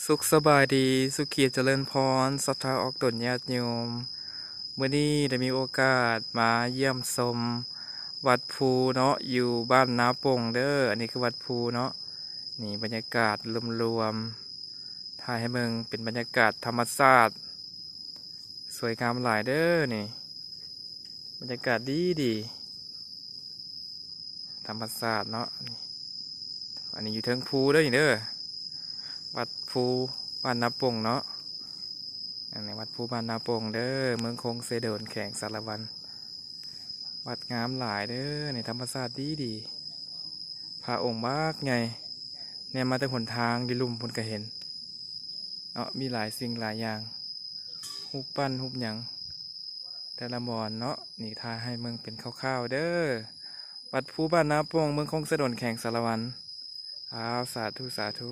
ສຸກສະບາຍດີ ສຸຂີຈະເລີນພອນ ສັດທາອອກຕົນຍາດໂຍມ. ມື້ນີ້ໄດ້ມີໂອກາດມາຢ້ຽມຊົມວັດພູເນາະ ຢູ່ບ້ານນາປົ່ງເດີ. ອັນນີ້ຄືວັດພູເນາະ. ນີ້ບັນຍາກາດລວມໆ ຖ່າຍໃຫ້ເບິ່ງ ເປັນບັນຍາກາດທຳມະຊາດ ສວຍງາມຫຼາຍເດີນີ້. ບັນຍາກາດດີໆ ທຳມະຊາດເນາະ. ອັນນີ້ຢູ່ເທິງພູເດີນີ້ເດີ ວັດພູບ້ານນາປົ່ງເນາະ. ອັນນີ້ວັດພູບ້ານນາປົ່ງເດີ ເມືອງຄົງເຊໂດນ ແຂວງສາລະວັນ. ວັດງາມຫຼາຍເດີນີ້ ທຳມະຊາດດີໆ. ພະອົງບັກໃຫຍ່ ແນມມາແຕ່ຫົນທາງຢູ່ລຸ່ມພຸ້ນກະເຫັນເນາະ. ມີຫຼາຍສິ່ງຫຼາຍຢ່າງ ຮູບປັ້ນຮູບຫຍັງ ແຕ່ລະບ່ອນເນາະ. ນີ້ຖ່າຍໃຫ້ເບິ່ງເປັນຄ່າວໆເດີ ວັດພູບ້ານນາປົ່ງ ເມືອງຄົງເຊໂດນ ແຂວງສາລະວັນ. ອ້າວ ສາທຸ ສາທຸ.